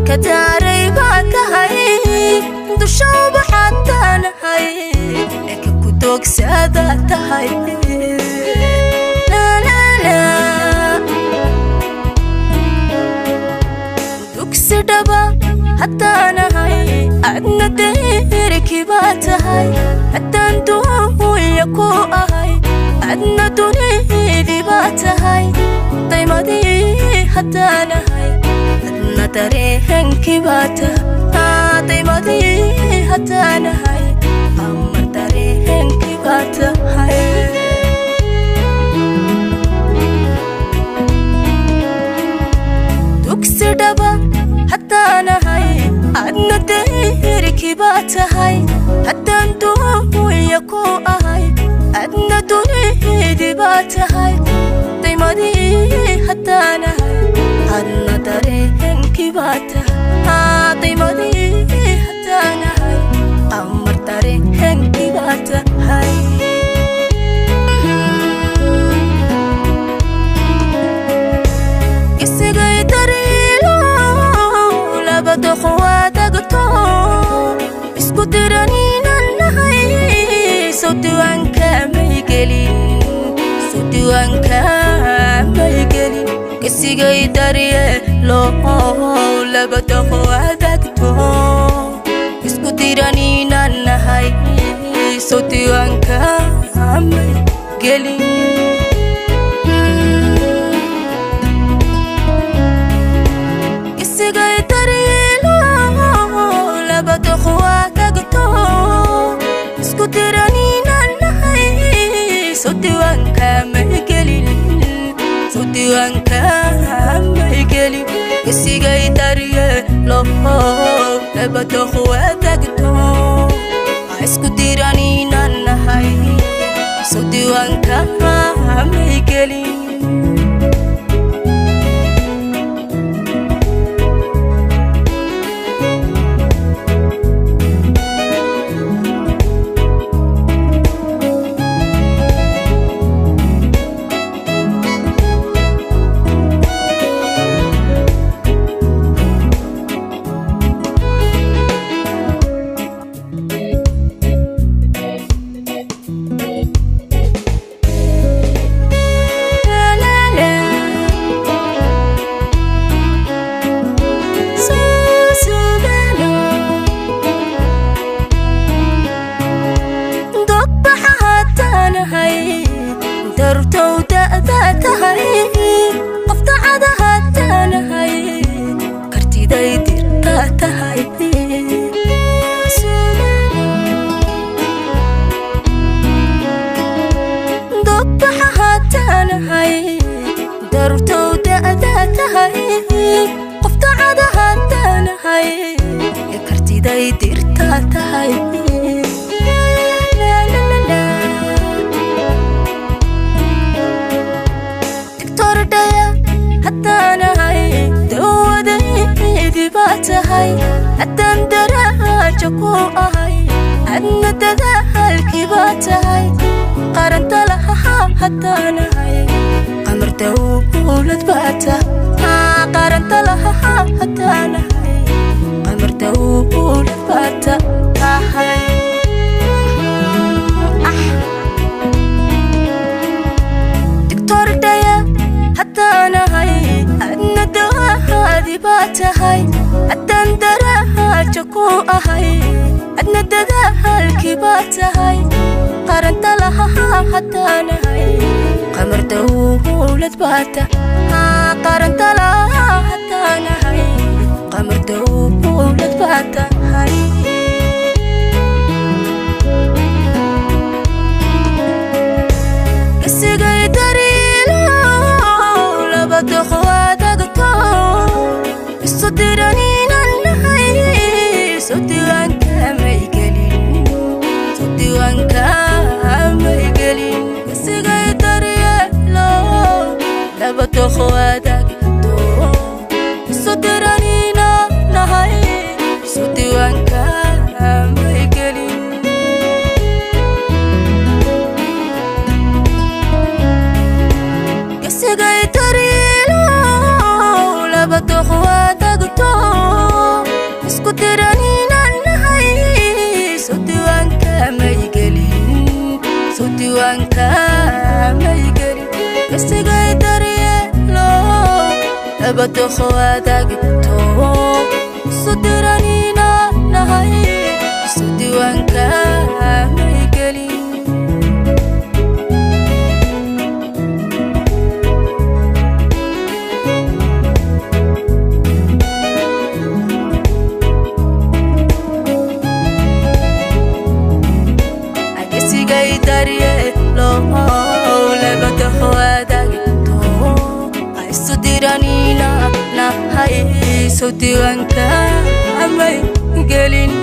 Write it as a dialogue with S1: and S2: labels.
S1: Ka daaray baa tahay, dusha ubaxaataanahay, eka ku doogsaada tahay. Dugsi dhaba haddaanahay, adna deerkii baa tahay. Haddaan duunya ku ahay, adna dunidii baa tahay. Daymadii haddaanahay, adna dareenkii baa tahay. Daymadii haddaanahay, amar dareenkii baa tahay. Dugsi dhaba haddaanahay, adna deerkii baa tahay. Haddaan duunya ku ahay, adna dunidii baa tahay. Daymadii haddaanahay, adna dareenkii baa tahay. Daymadii haddaanahay, amar dareenkii baa tahay. Isigay dariilo labada quwaadagto isku diraniinan nahay, sow diiwaanka may gelin, sow diiwaanka may gelin. Isigay daryeelo labada quwaadagto isku diraniinan nahay, sow diiwaanka may gelin. Isigay daryeelo labada quwaadagto isku diraniinan nahay, sow diiwaanka may gelin, sow diiwaanka may gelin. Isigay daryeelo labada quwaadagto isku diraniinan nahay, sow diiwaanka may gelin. Dogbaxa haddaanahay, dartow da'daa tahay. Qof dacada haddaanahay, kartiday dirtaa tahay. Dogbaxa haddaanahay, dartow da'daa tahay. Qof dacada haddaanahay, kartiday dirtaa tahay. Digtordhaya haddaanahay, dawadeedii baa tahay. Haddaan daraajo ku ahay, adna dadaalkii baa tahay. Qaranta laha haddaanahay, qamar dawlad baa tahay. Qaranta laha haddaanahay, qamar dawlad baa tahay. Digtordhaya haddaanahay, adna dawaadi baa tahay. Haddaan daraajo ku ahay, adna dadaalkii baa tahay. Qaranta laha haddaanahay, qamar dawlad baa tahay. Qaranta laha haddaanahay, qamar dawlad baa tahay. Isigay dariilo labada quwaadagto isu diraniinan nahay, sow diiwaanka may gelin, sow diiwaanka may gelin. Isigay daryeelo labada quwaadagto isu diraniinan nahay, sow diiwaanka may gelin. Isigay daryeelo labada quwaadagto Laba doqo wadaagto, isu diranina nahay, isu diiwaanka may gelin. Agesigay daryeelo, laba doqo wadaagto, isu diranina nahay, isu diiwaanka may gelin.